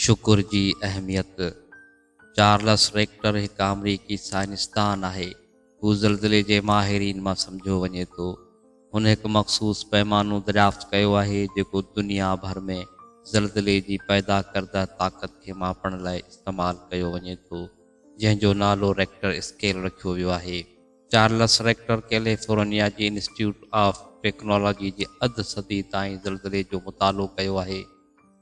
شڪر جي اهميت، چارلس ريڪٽر هڪ آمريڪي سائنسدان آهي. هو زلزلي جي ماهرين مان سمجهيو وڃي ٿو. هن هڪ مخصوص پيمانو دريافت ڪيو آهي جيڪو دنيا ڀر ۾ زلزلي جي پيدا ڪرده طاقت کي ماپڻ لاء استعمال ڪيو وڃي ٿو، جنهن جو نالو ريڪٽر اسڪيل رکيو ويو آهي. چارلس ريڪٽر ڪيليفورنيا جي انسٽيٽيوٽ آف ٽيڪنالاجي جي اڌ صدي تائين زلزلي جو مطالعو ڪيو آهي.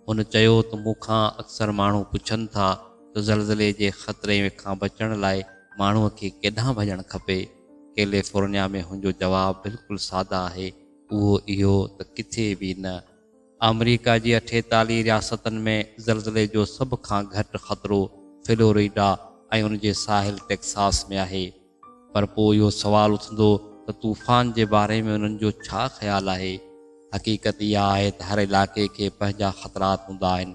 هن چيو ته مون کان اڪثر ماڻهو پڇن ٿا ته زلزلي جي خطري کان بچڻ لاء ماڻهوء کي ڪيڏانهن ڀڄڻ کپي؟ ڪيليفورنيا ۾ هن جو جواب بلڪل ساده آهي، اهو اهو ته ڪٿي به نه. آمريڪا جي 48 رياستن ۾ زلزلي جو سڀ کان گهٽ خطرو فلوريڊا ۽ ان جي ساحل ٽيڪساس ۾ آهي. پر پوء اهو سوال اٿندو ته طوفان جي باري ۾ انهن جو ڇا خيال آهي؟ حقيقت اها آهي ته هر علائقي کي پنهنجا خطرات هوندا آهن.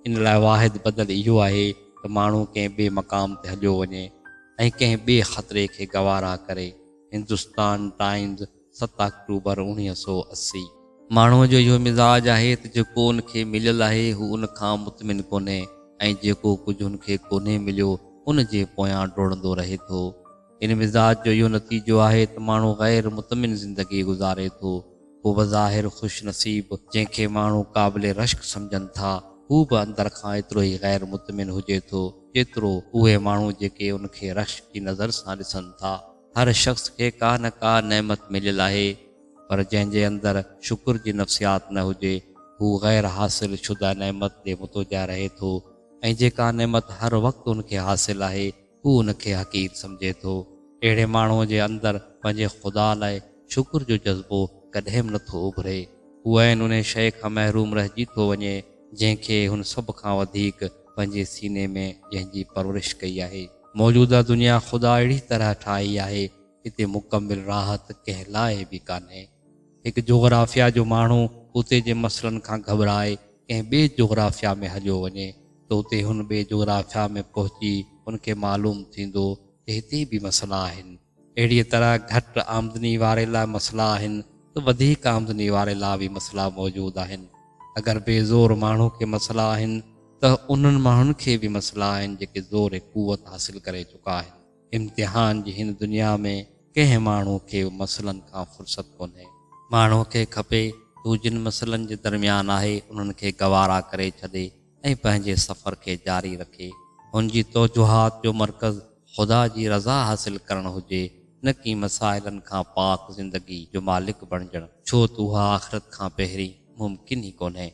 ان لاء واحد بدل اهو آهي ته ماڻهو ڪنهن ٻئي مقام تي هليو وڃي ۽ ڪنهن ٻئي خطري کي گوارا ڪري. Hindustan times, 7 October 1980. ماڻهوء جو اهو مزاج آهي ته جيڪو ان کي مليل آهي هو ان کان مطمئن ڪونهي ۽ جيڪو ڪجهه هن کي ڪونهي مليو ان جي پويان ڊوڙندو رهي ٿو. ان مزاج جو اهو نتيجو آهي ته ماڻهو غير مطمئن زندگي گذاري ٿو. هو بظاهر خوش نصيب، جنهن کي ماڻهو قابل رشڪ سمجهن ٿا، هو به اندر کان ايترو ئي غير مطمئن هجي ٿو جيترو اهي ماڻهو جيڪي ان کي رشڪ جي نظر سان ڏسن ٿا. هر شخص کي ڪا نه ڪا نعمت مليل آهي، پر جنهن جي اندر شڪر جي نفسيات نه هجي، هو غير حاصل شده نعمت ڏي متوجه رهي ٿو ۽ جيڪا نعمت هر وقت ان کي حاصل آهي، هو ان کي حقير سمجهي ٿو. اهڙي ماڻهوء جي اندر پنهنجي خدا لاء شڪر جو جذبو ڪڏهن به نٿو اڀري. هو عين انهي شيء کان محروم رهجي ٿو وڃي، جنهن کي هن سڀ کان وڌيڪ پنهنجي سيني ۾ جنهن جي پرورش ڪئي آهي. موجوده دنيا خدا اهڙي طرح ٺاهي آهي، هتي مڪمل راحت ڪنهن لاء به ڪانهي. هڪ جغرافيا جو ماڻهو اتي جي مسئلن کان گهٻرائي ڪنهن ٻئي جغرافيا ۾ هليو وڃي ته اتي هن ٻئي جغرافيا ۾ پهچي هن کي معلوم ٿيندو ته هتي به مسئلا آهن. اهڙيء طرح گهٽ آمدني واري لاء مسئلا آهن ته وڌيڪ آمدني واري لاء به مسئلا موجود آهن. اگر بي زور ماڻهو کي مسئلا آهن ته انهن ماڻهن کي به مسئلا آهن جيڪي زور قوت حاصل ڪري چڪا آهن. امتحان جي هن دنيا ۾ ڪنهن ماڻهو کي به مسئلن کان فرصت ڪونهي. ماڻهو کي کپي ته هو جن مسئلن جي درميان آهي انهن کي گوارا ڪري ڇڏي ۽ پنهنجي سفر کي جاري رکي. هن جي توجهات جو مرڪز خدا جي رضا حاصل ڪرڻ هجي نه ڪي مسائلن کان پاڪ زندگي جو مالڪ بڻجڻ، ڇو ته اها آخرت کان پهرين ممڪن ئي ڪونهي.